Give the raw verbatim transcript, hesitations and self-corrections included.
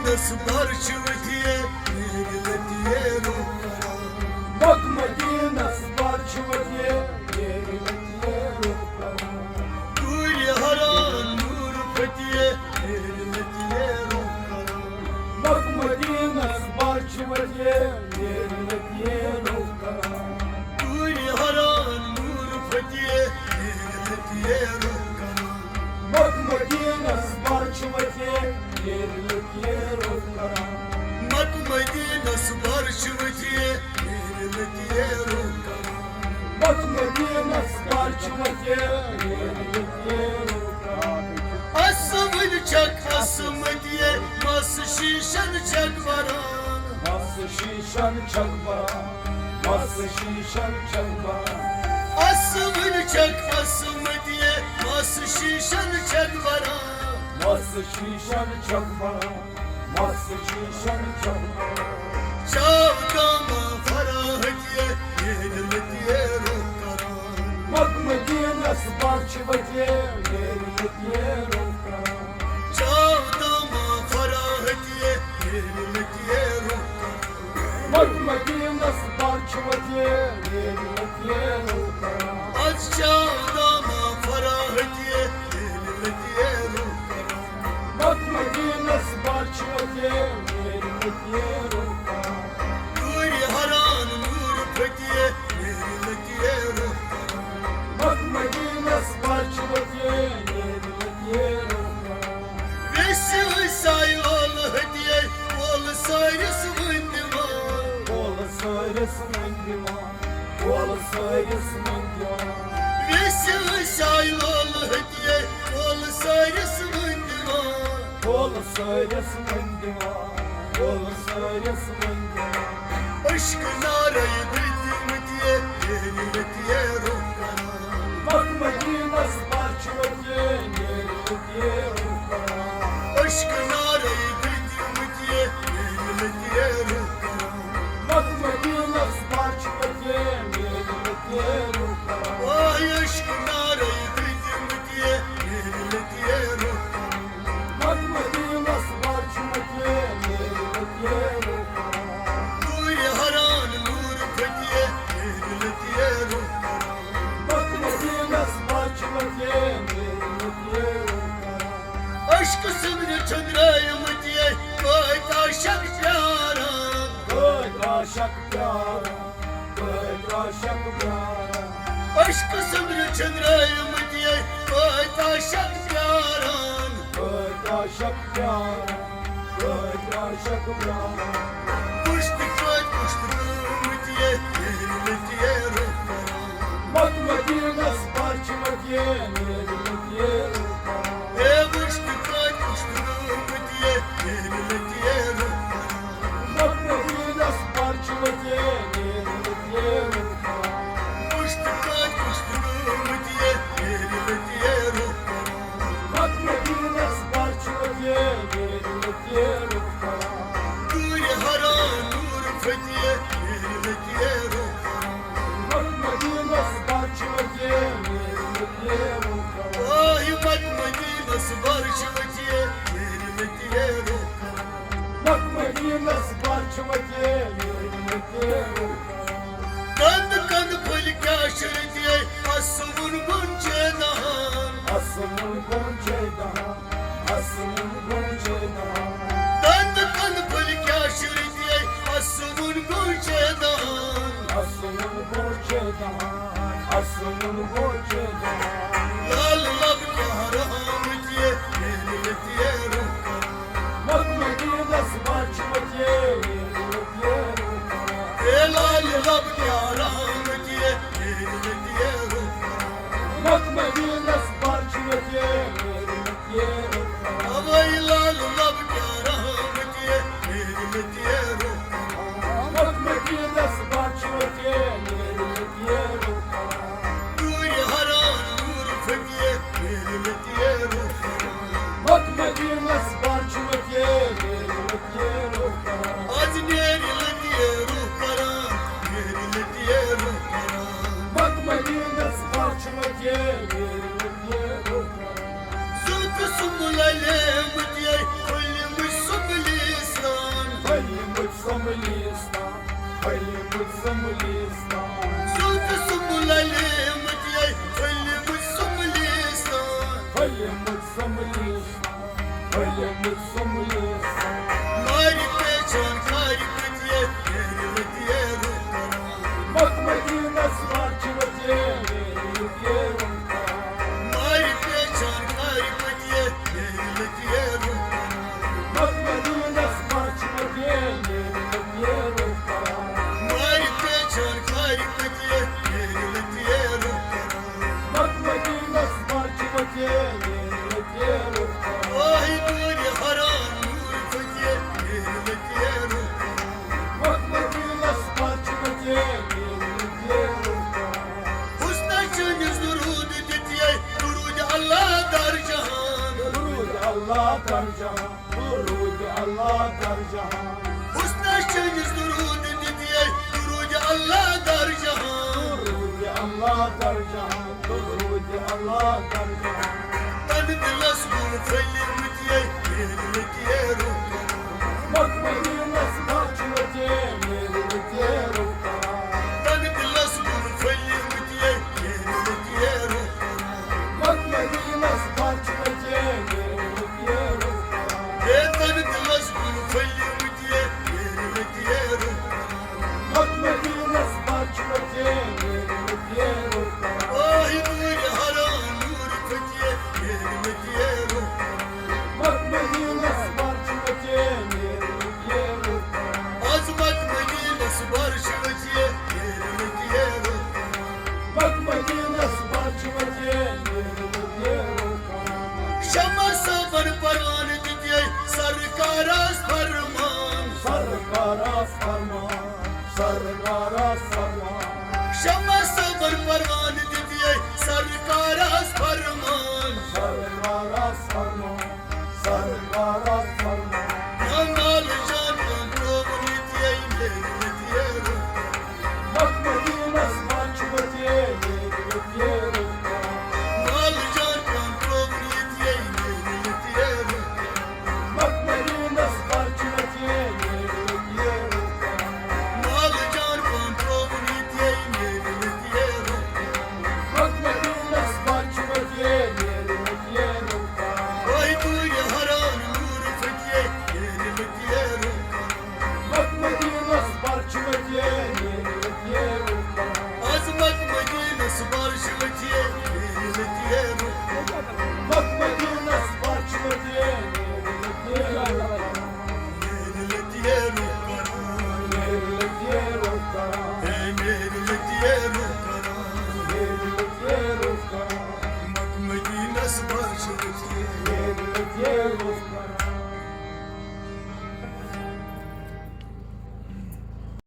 مدینس بر چھِ ؤتھِتھ، میرِ لٔتہِ روح کران۔ مکہ مدینس بر چھِ ؤتھِتھ، میرِ لٔتہِ روح کران۔ نوٗرِ حران نوٗر فتح، میرِ لٔتہِ روح کران۔ مکہ مدینس بر چھِ ؤتھِتھ، میرِ لٔتہِ روح کران۔ نوٗرِ حران نوٗر فتح، میرِ لٔتہِ روح کران۔ مکہ مدینس بر چھِ ؤتھِتھ، میرِ لٔتہِ روح کران۔ مکہ مدینس بر چھِ ؤتھِتھ، میرِ لٔتہِ روح کران۔ مکہ مدینس بر چھِ ؤتھِتھ، میرِ لٔتہِ روح کران۔ اسہٕ وٕنہِ چھکھ اسہٕ مدیے، مس شیشن چھکھ بران۔ مس شیشن چھکھ بران، مس شیشن چھکھ بران۔ اسہٕ وٕنہِ چھکھ اسہٕ مدیے، مس شیشن چھکھ بران۔ مس شیشن چھکھ بران، مس شیشن چھکھ بران۔ چاو داما فراہتیے، میرِ لٔتہِ روح کران۔ مکہ مدینس بر چھِ ؤتھِتھ، میرِ لٔتہِ روح کران۔ چاو داما فراہتیے، میرِ لٔتہِ روح کران۔ مکہ مدینس بر چھِ ؤتھِتھ، میرِ لٔتہِ روح کران۔ از چاو داما فراہتیے، میرِ لٔتہِ روح کران۔ مکہ مدینس بر چھِ ؤتھِتھ، میرِ لٔتہِ روح کران۔ نوٗرِ حران نوٗر فتح، میرِ لٔتہِ روح کران۔ مکہ مدینس بر چھِ ؤتھِتھ، میرِ لٔتہِ روح کران۔ ویسہِ ٲسۍ سایہِ لولہٕ ہتیے، وولہٕ سٲرِس وۄنۍ دِوان۔ وولہٕ سٲرِس وۄنۍ دِوان۔ وولہٕ سٲرِس وۄنۍ دِوان۔ ویسہِ ٲسۍ سایہِ لولہٕ ہتیے، وولہٕ سٲرِس وۄنۍ دِوان۔ وولہٕ سٲرِس وۄنۍ دِوان۔ وولہٕ سٲرِس وۄنۍ دِوان۔ عشق نارے دِتمٕتۍ یے، میرِ لٔتہِ روح کران۔ مکہ مدینس بر چھِ ؤتھِتھ، میرِ لٔتہِ روح کران۔ عشق نارے دِتمٕتۍ یے، میرِ لٔتہِ روح کران۔ مکہ مدینس بر چھِ ؤتھِتھ، میرِ لٔتہِ روح کران۔ آے عشق نارے دِتمٕتۍ یے، میرِ لٔتہِ روح کران۔ مکہ مدینس بر چھِ ؤتھِتھ، میرِ لٔتہِ روح کران۔ نوٗرِ حران نوٗر فتح، میرِ لٔتہِ روح کران۔ مکہ مدینس بر چھِ ؤتھِتھ، میرِ لٔتہِ روح کران۔ عشق سٕنٛدرِ چھٔنٛدرٲومٕتۍ یے، کۭتۍ عاشق پیاران۔ کۭتۍ عاشق پیاران، کۭتۍ عاشق پیاران۔ عشق سٕنٛدرِ چھٔنٛدرٲومٕتۍ یے، کۭتۍ عاشق پیاران۔ کۭتۍ عاشق پیاران، کۭتۍ عاشق پیاران۔ پُشت کۭتۍ پُشت گٲمٕتۍ یے، میرِ لٔتہِ روح کران۔ مکہ مدینس بر چھِ ؤتھِتھ، میرِ لٔتہِ روح کران۔ اے پُشت کۭتۍ پُشت گٲمٕتۍ یے، میرِ لٔتہِ روح کران۔ مکہ مدینس بر چھِ ؤتھِتھ، میرِ لٔتہِ روح کران۔ پُشت کۭتۍ پُشت گٲمٕتۍ یے، میرِ لٔتہِ روح کران۔ مکہ مدینس بر چھِ ؤتھِتھ، میرِ لٔتہِ روح کران۔ نوٗرِ حران نوٗر فتح، میرِ لٔتہِ روح کران۔ مکہ مدینس بر چھِ ؤتھِتھ، میرِ لٔتہِ روح کران۔ آے مکہ مدینس بر چھِ ؤتھِتھ، میرِ لٔتہِ روح کران۔ مکہ مدینس بر چھِ ؤتھِتھ، میرِ لٔتہِ روح کران۔ کند کند پھٔلۍ کیٛاہ شرٕتۍ یے، اسہٕ وُن گُن چیدان۔ اسہٕ وُن گُن چیدان، اسہٕ وُن گُن چیدان۔ کند کند پھٔلۍ کیٛاہ شرٕتۍ یے، اسہٕ وُن گُن چیدان۔ اسہٕ وُن گُن چیدان، اسہٕ وُن گُن چیدان۔ لال لب کیٛاہ رحمتۍ یے، میرِ لٔتہِ روح کران۔ مکہ مدینس بر چھِ ؤتھِتھ، میرِ لٔتہِ روح کران۔ اے لال لب کیٛاہ رحمتۍ یے، میرِ لٔتہِ روح کران۔ مکہ مدینس بر چھِ ؤتھِتھ، میرِ لٔتہِ روح کران۔ اوے لال لب کیٛاہ رحمتۍ یے، میرِ لٔتہِ روح کران۔ مکہ مدینس بر چھِ ؤتھِتھ، میرِ لٔتہِ روح کران۔ نوٗرِ حران مارِ پیچھان کھارِ پٔتیے، میرِ لٔتیے رُت کران۔ مکھ مدیٖنس پرچہِ وتیے، میرِ لٔتیے رُت کران۔ مارِ پیچھان کھارِ پٔتیے، میرِ لٔتیے رُت کران۔ مکھ مدیٖنس پرچہِ وتیے، میرِ لٔتیے رُت کران۔ مارِ پیچھان کھارِ پٔتیے، میرِ لٔتیے رُت کران۔ مکھ مدیٖنس پرچہِ وتیے، میرِ لٔتیے رُت کران۔ آہی دوٗرِ حران نوٗر پھٔکے، میرِ لٔتیے رُت کران۔ مکھ مدیٖنس پرچہِ وتیے، میرِ لٔتیے رُت کران۔ حسنس چٲنِس درود دِتیے، درود اللہ در جہان۔ درود اللہ در جہان، درود اللہ در جہان۔ حسنس چٲنِس درود دِتیے، درود اللہ در جہان۔ درود اللہ در جہان، درود اللہ در جہان۔ تن دلس گُل پھٔلۍ مٕتۍ، میرِ لٔتیے رُت کران۔ مکھ مدیٖنس پرچہِ وتیے، میرِ لٔتیے رُت کران۔ تن دلس گُل پھٔلۍ مٕتۍ، میرِ لٔتیے رُت کران۔ مکھ مدیٖنس پرچہِ وتیے، میرِ لٔتیے رُت کران۔ ہے تن دلس گُل پھٔلۍ مٕتۍ، میرِ لٔتیے رُت کران۔ مکھ مدیٖنس پرچہِ وتیے، میرِ لٔتیے رُت کران۔ آہی دوٗرِ حران نوٗر پھٔکے، میرِ لٔتیے رُت کران۔ مکھ مدیٖنس پرچہِ وتیے، میرِ لٔتیے رُت کران۔ عظمت مدیٖنس پرچہِ وتیے، میرِ لٔتیے رُت کران۔ مکھ مدیٖنس پرچہِ وتیے، میرِ لٔتیے رُت کران۔ شمس صٲبن پروانہٕ دِتیے، سرکارس فرمان۔ سرکارس فرمان، سرکارس فرمان۔ شمس صٲبن پروانہٕ دِتیے، سرکارس فرمان۔ سرکارس فرمان، سرکارس فرمان۔ یا مال جان پان ترٛووُن ییٚتہِ، میرِ لٔتیے رُت کران۔ مکھ مدیٖنس پرچہِ وتیے، میرِ لٔتیے رُت کران۔ مال جان پان ترٛووُن ییٚتہِ، میرِ لٔتیے رُت کران۔ مکھ مدیٖنس پرچہِ وتیے، میرِ لٔتیے رُت کران۔ مال جان پان ترٛووُن ییٚتہِ، میرِ لٔتیے رُت کران۔ مکھ مدیٖنس پرچہِ وتیے، میرِ لٔتیے رُت کران۔ آہی دوٗرِ حران نوٗر پھٔکے، میرِ لٔتیے رُت کران۔ مکھ مدیٖنس پرچہِ وتیے، میرِ لٔتیے رُت کران۔ عظمت مدیٖنس پرچہِ وتیے، میرِ لٔتیے رُت کران۔ مکھ مدیٖنس پرچہِ وتیے، میرِ لٔتیے رُت کران۔ میرِ لٔتیے رُت کران۔ میرِ لٔتیے رُت کران۔ ہے میرِ لٔتیے رُت